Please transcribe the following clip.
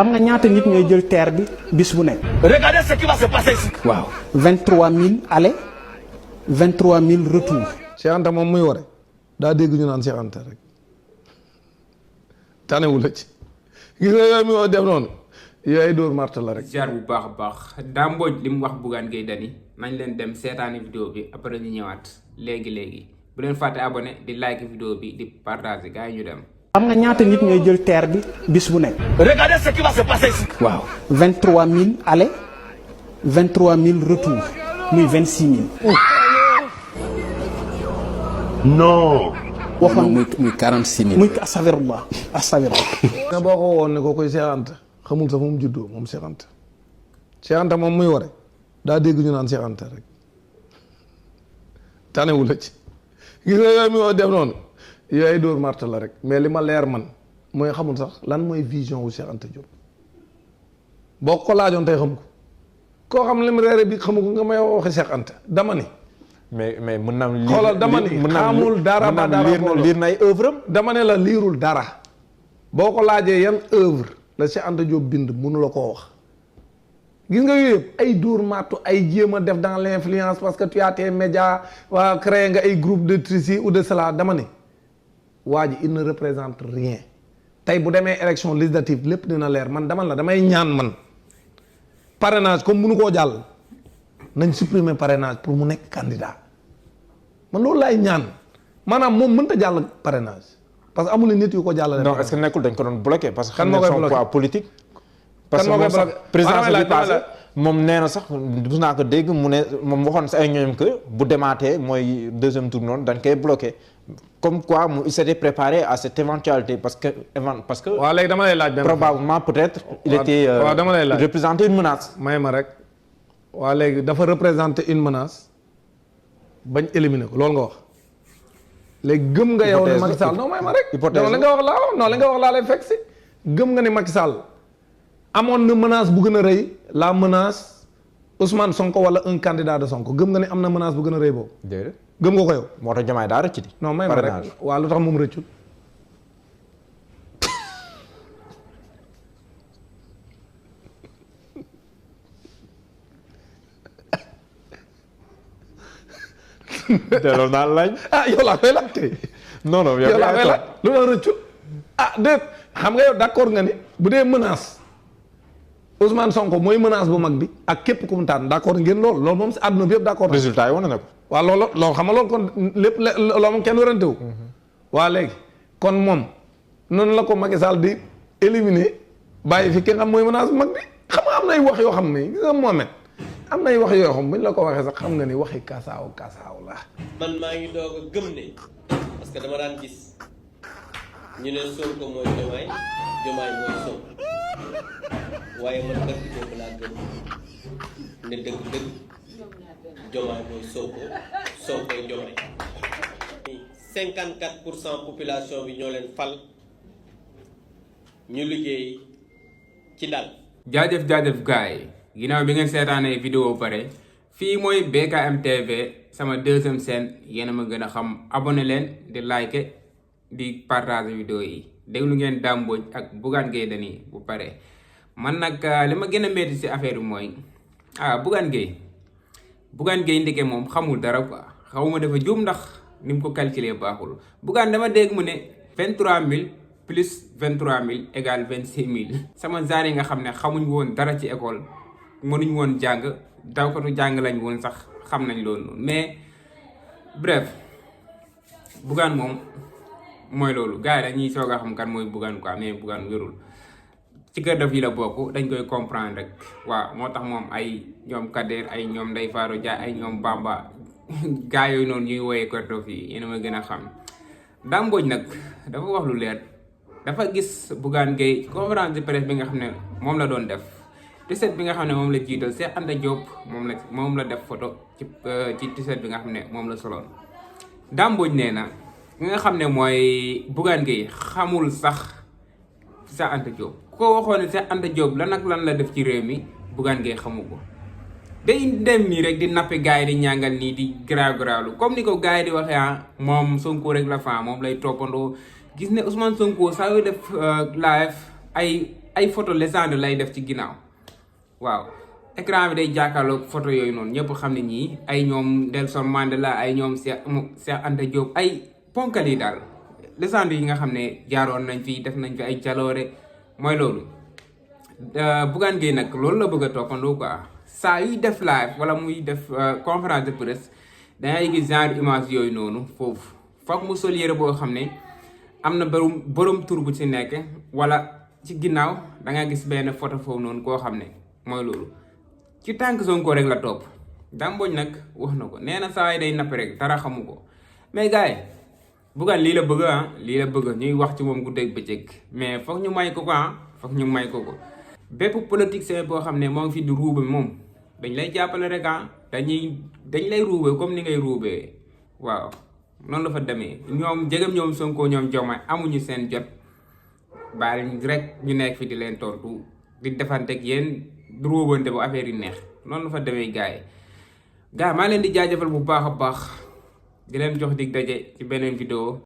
xam nga ñaata nit ñooy jël terre bi bis bu nekk. Regardez ce qui va se passer ici. waaw 23000 aller 23000 retour. Cheikh Anta moom muy ware daa dégg ñu naan Cheikh Anta rek tanewul la ci gis nga yooyu mi def noonu yooyu ay dóor marta la rek. ziar bu baax a baax Dame Mbodj li mu wax Bougane Gueye Dany nañ leen dem seetaani vidéo bi après ñu ñëwaat léegi bu leen fàtte abonné di like vidéo bi di partager gars yi ñu dem. xam nga ñaata nit ñooy jël terre bi bis bu nekk. Regardez ce qui va se passer ici. waaw 23000 aller 23000 retour muy 26000. Non. waxoon muy 46000. muy astafirullah. nga boo ko woon ne ko koy Cheikh Anta xamul sax fu mu juddoo moom Cheikh Anta Cheikh Anta moom muy ware daa dégg ñu naan Cheikh Anta rek tanewul la ci gis nga yooyu mi def noonu yooyu ay dóor marta la rek mais li ma leer man mooy xamul sax lan mooy vision wu Cheikh Anta Diop boo ko laajoon tey xam ko koo xam li mu reere bi xamu ko nga may waxi Cheikh Anta dama ni mais mën naa xoolal dama ni xamul dara ba dara liir na ay œuvre am dama ne la liirul dara boo ko laajee yan œuvre la Cheikh Anta Diop bind mënu la koo wax gis nga yooyu yëpp ay dóor martu ay jéem a def dans l'influence parce que tu as tes médias waa créé nga ay groupe de trici ou de cela dama ne waa ji il ne représente rien tey bu demee élection législative lépp dina leer man dama la damay ñaan man parrainage comme mënu koo jàll nañ supprimer parrainage pour mu nekk candidat man loolu laay ñaan maanaam moom mënta jàll parrainage parce que amul nit yu ko jàllale. non est-ce que nekkul dañ ko doon bloqué parce que kan xam moo ne koy son bloqué poids politique. parce que kan moo moom koy sax bloqué présidence bi passé la moom nee na sax bus naa ko dégg mu ne moom waxoon sa ay ñooñam que bu demaatee mooy deuxième tour noonu dañ koy bloqué comme quoi mu il s'était préparé à cette éventualité parce que. waaw léegi dama lay laaj benn probablement peut-être. il était dama lay laaj représenté une menace. may ma rek waa léegi dafa représenter une menace bañ éliminer ko loolu nga wax léegi gëm nga yow ne Macky Sall non may ma rek. hypothèse non li nga wax laa wax non li nga wax laa lay fekk si gëm nga ne Macky Sall amoon na menace bu gën a rëy la menace Ousmane Sonko wala un candidat de Sonko gëm nga ne am na menace bu gën a rëy boobu. déedéet gëm nga ko yow. moo tax Diomaye daa rëcc di. non may ma rek waa lu tax moom rëccul. delloo naa laaj. yow laa koy laaj tey. non non yow laa koy laaj lu la rëccul. déet xam nga yow d'accord nga ni bu dee menace Ousmane Sonko mooy menace bu mag bi ak képp ku mu tànn d'accord ngeen loolu moom si àdduna bi yëpp d'accord. résultat yi wane na ko. waaw loolu xam nga loolu kon lépp loolu moom kenn werante wu. waa léegi kon moom noonu la ko Macky Sall di éliminer bàyyi fi ki nga xam mooy menace bu mag bi xam nga am nay wax yoo xam ne gis nga Mohamed am nay wax yoo xam buñ la ko waxee sax xam nga ni waxi kasaaw la. man maa ngi doog a gëm ne parce que dama daan gis ñu ne Sonko mooy Diomaye Diomaye mooy Sonko waaye man dëgg boobu laa gëm ne dëgg Diomaye mooy Sonko Sonkoy Diomaye 54% population bi ñoo leen fal ñu liggéey ci dal. jaajëf gars yi ginnaaw bi ngeen seetaanee vidéo pare fii mooy BKM TV sama deuxième chaîne yéen a ma gën a xam abonné leen di like di partager vidéo yi déglu ngeen Dame Mbodj ak Bougane Gueye Dany bu pare man nag li ma gën a métti ci affaire bi mooy Bougane Gueye ndeke moom xamul dara quoi xawma dafa juum ndax ni mu ko calculer baaxul Bougane dama dégg mu ne 23000 plus 23000 égale 26000 sama genre yi nga xam ne xamuñ woon dara ci école mënuñ woon jàng dawkatu jàng lañ woon sax xam nañ loolu mais bref Bougane moom mooy loolu gars yi dañuy soog a xam kan mooy Bougane quoi mais Bougane wérul ci kër daf yi la bokk dañ koy comprendre rek waaw moo tax moom ay ñoom Kader ay ñoom Ndeye Faro Dia ay ñoom Bamba gars yooyu noonu ñuy woyee kër daf yi yéen a ma gën a xam Dame Mbodj nag dafa wax lu leer dafa gis Bougane Gueye conférence de presse bi nga xam ne moom la doon def tiset bi nga xam ne moom la jiital Cheikh Anta Diop moom la def photo ci tiset bi nga xam ne moom la soloon Dame Mbodj nee na ki nga xam ne mooy Bougane Gueye xamul sax Cheikh Anta Diop ko waxoon ne Cheikh Anta Diop lan ak lan la def ci réew mi Bougane Gueye xamu ko day dem nii rek di nappi gars yi di ñàngal nii di garaaw comme ni ko gars yi di waxee moom Sonko rek la fa moom lay toppandoo gis ne Ousmane Sonko saa yu def live ay ay photo légende lay def ci ginnaaw waaw écran bi day jàkkaarloog photo yooyu noonu ñëpp xam ne ñii ay ñoom Nelson Mandela ay ñoom Cheikh Anta Diop ay ponkal yi daal légende yi nga xam ne jaaroon nañ fi def nañ fi ay jaloore mooy loolu Bougane Gueye nag loolu la bëgg a toppandoo quoi saa yuy def live wala muy def conférence de presse dangay gis genre image yooyu noonu foofu foog mu sol yére boo xam ne am na borom tur bu ci nekk wala ci ginnaaw da nga gis benn photo foofu noonu koo xam ne mooy loolu ci tànk Sonko rek la topp Dame Mbodj nag wax na ko nee na saa yi day napp rek dara xamu ko mais gars yi Bougane lii la bëgg lii la bëgg ñuy wax ci moom guddeeg bëccëg mais foog ñu may ko ko foog ñu may ko ko bépp politicien boo xam ne moo ngi fi di ruube moom dañ lay jàppale rek dañ lay ruube comme ni ngay ruubee waaw noonu la fa demee ñoom jegem ñoom Sonko ñoom Diomaye amuñu seen jot bàyyi rek ñu nekk fi di leen tontu di defanteeg yéen di ruubante bu affaire yi neex noonu la fa demee gars yi maa leen di jaajëfal bu baax a baax di leen jox dig daje ci beneen vidéo